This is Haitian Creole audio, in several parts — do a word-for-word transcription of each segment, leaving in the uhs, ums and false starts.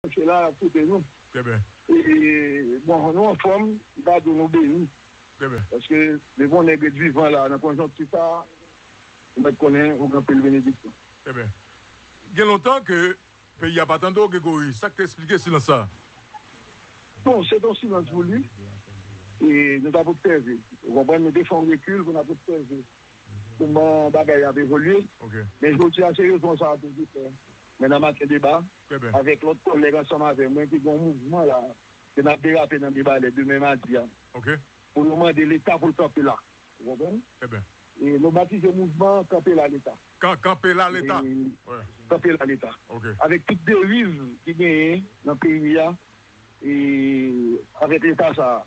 Branche la, y ap koute nou. Trè byen. E, bon, nou anfòm, m ka di w nou beni. Trè byen. Paske, depi yon nèg ret vivan la, nan konjonkti sa a, ou mèt konnen ou gen anpil benediksyon. Trè byen. Gen lontan ke peyi a pa tande w, Gregory. Sa k te esplike silans sa a? Bon, se t yon silans voulu. E nou t ap obsève. Ou konprann? Nou te fè yon rekil pou n ap obsève kòman bagay ap evolye. Men jodi a, se rezon sa a tou ki fè mwen nan Maten Deba, avèk lòt kòlèg ansanm avè mwen ki gen yon mouvman la, ke n ap derape nan Mibalè demen madi a, pou nou mande Leta pou l kanpe la. Ou konprann? E nou batize mouvman an Kanpe la Leta. Kanpe la Leta. Kanpe la Leta. Avèk tout deriv ki genyen nan peyi a, e avèk Leta sa a.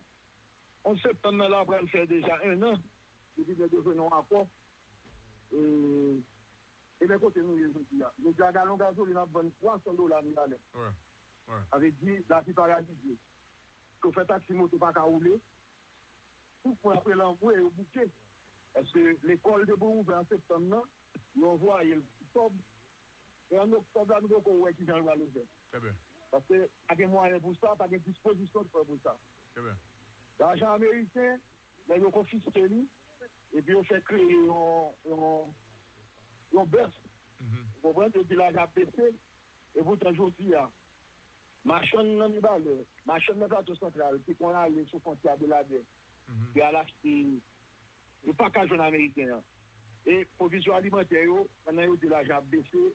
Onz septanm nan la pral fè deja en an depi nèg yo jwenn yon akò. E, e men kote nou ye jodi a. Jodi a, galon gazolin ap vann twa san dola Mibalè. Sa vle di, lavi paralize. Chofè taksi moto pa ka woule. Tout moun ap rele anmwe, yo bouke. Paske lekòl te pou ouvè an septanm nan, yo anvwaye l oktòb. E an oktòb la, nou poko wè kijan l pral ouvè. Paske pa gen mwayen pou sa, pa gen dispozisyon pou fè pou sa. Lajan ameriken, nèg yo konfiske li, epi yo fè kreye yon, yon, yon bèf. Ou konprann? Yo di lajan ap bese, e poutan jodi a, machann nan Mibalè, machann nan Plato Santral, ki konn ale sou fwontyè a Beladè, ki al achte, yo pa ka jwenn ameriken an. E pwovizyon alimantè yo, pandan yo di lajan ap bese,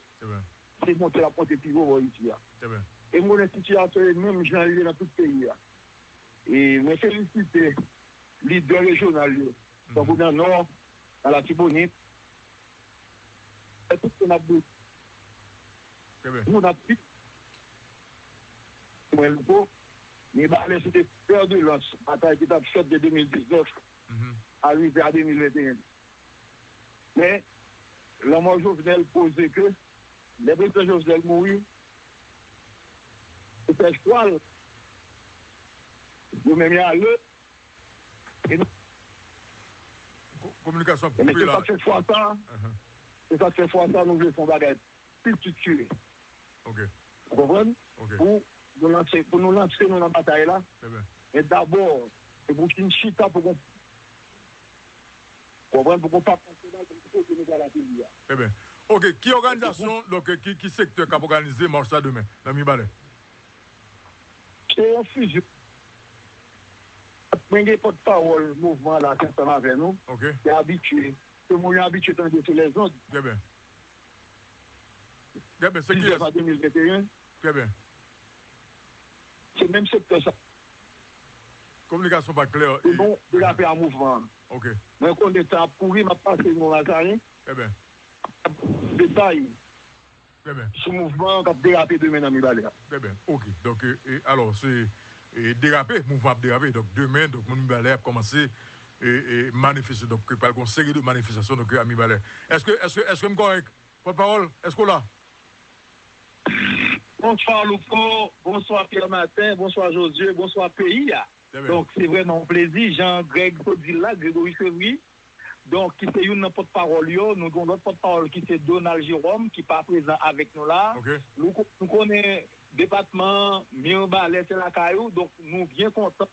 se monte l ap monte pi wo bò isi a. E m konnen sitiyasyon e menm jan l ye nan tout peyi a. E mwen felisite lidè rejyonal yo, tankou nan Nò, nan Latibonit, e tout moun ap di, moun ap di, mwen Louko, Mibalè se te fè de lans batay ki t ap fèt de de mil diznèf a rive a de mil venteyen. Men, lanmò Jovenel poze ke lè prezidan Jovenel mouri, se fè chwa l, yo menm y ale, e nou. Ko-, kominikasyon ap koupe la. Se sa k fè fwa sa, se sa k fè fwa sa, nou vle fè yon bagay pi estriktiye. Ou konprann? Pou nou lanse, pou nou lanse nou nan batay la. Men dabò, se pou fin chita pou gon, konprann, pou gon pa panse nan kote nou pral ateri a. Trè byen. Ok, ki òganizasyon, donk, ki, ki sektè k ap òganize mach sa demen nan Mibalè? Se yon fizyon. Mwen gen pòtpawòl mouvman la ki ansanm avè nou, ki abitye, ke moun yo abitye tande sou lèzond. Trè byen. Trè byen, se kiyès? Plizyè fwa de mil venteyen. Trè byen. Se menm sektè sa. Kominikasyon pa klè. Se bon, derape a mouvman an. Ok. Mwen konnen tan ap kouri, m ap pase yon Mazarin. Trè byen. Detay. Trè byen. Sou mouvman an k ap derape demen nan Mibalè a. Trè byen. Ok. Donk, e, e, alò, se, e, derape, mouvman ap derape. Donk, demen, donk, moun Mibalè ap kòmanse, e, e, manifeste. Donk, pral gen yon seri de manifestasyon, donk, a Mibalè. Èske, èske, èske m kòrèk? Pòtpawòl, èske w la? Bonswa, Louko. Bonswa, Pierre Martin. Bonswa, Josué. Bonswa, peyi a. Donk, se vrèman yon plezi. Jan Greg sot di l la, Gregory Chevry, donk, ki se youn nan pòtpawòl yo. Nou gen yon lòt pòtpawòl ki se Donald Jérôme, ki pa prezan avèk nou la. Nou ko-, nou konnen depatman Mibalè se lakay ou, donk, nou byen kontan.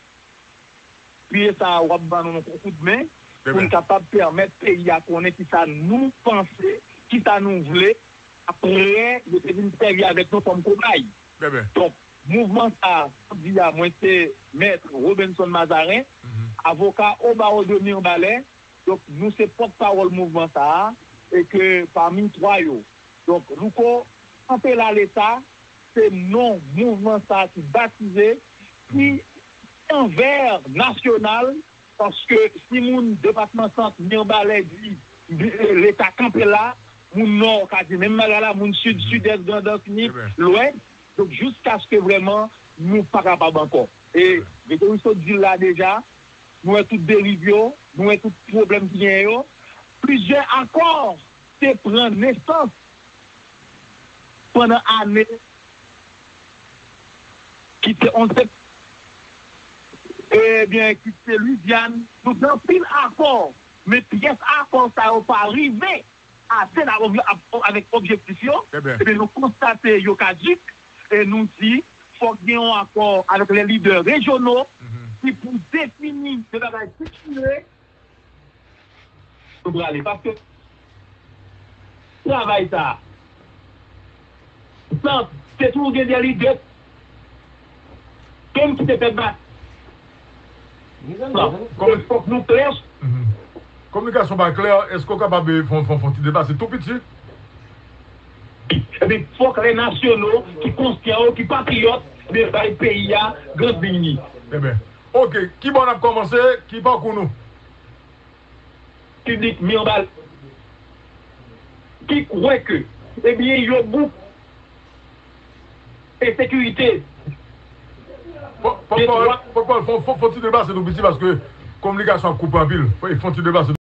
Piye sa a, w ap ban nou yon koudmen pou n kapab pèmèt peyi a konnen kisa nou panse, kisa nou vle, apre yo te vin sèvi avèk nou kòm kobay. Donk, mouvman sa a, jodi a, mwen se Mèt Robenson Mazarin, avoka o bawo de Mibalè. Donk, nou se pòtpawòl mouvman sa a, e ke pami twa yo. Donk, Louko, Kanpe la Leta, se non mouvman sa a ki batize, ki anvè nasyonal, paske si moun depatman Sant, Mibalè di, Leta kanpe la, moun Nò ka di menm bagay la, moun Sid, Sidès, Grandans, Nip, Lwès. Donk, jiskaske vrèman nou pa kapab ankò. E Gregory sot di l la deja, nou wè tout deriv yo, nou wè tout pwoblèm ki genyen yo. Plizyè akò te pran nesans pandan ane, kit se onz sèt, ebyen, kit se Lwizyàn, nou gen anpil akò, men pyès akò sa yo pa rive atenn avèk objektif yo, ebyen, nou konstate yo kadik, e nou di, fòk gen yon akò avèk lè lidè rejyonal ki pou defini de bagay ki chire nou prale. Paske travay sa a, se toujou gen de lidè ke m kite fè bat. Fòk nou klè. Kominikasyon pa klè, èske w kapab fè yon ti deplase tou piti? Ebyen, fòk lè nasyonal ki konsyan yo, ki patriyòt, ebyen, bay peyi a grandliy li. Ebyen, oke, ki bò n ap kòmanse, ki pakou nou? Piblik Mibalè ki kwè ke, ebyen, yo bouk ensekirite. Pòtpawòl, fò ti deplase tou piti paske kominikasyon ap koupe anpil. Fò ti deplase.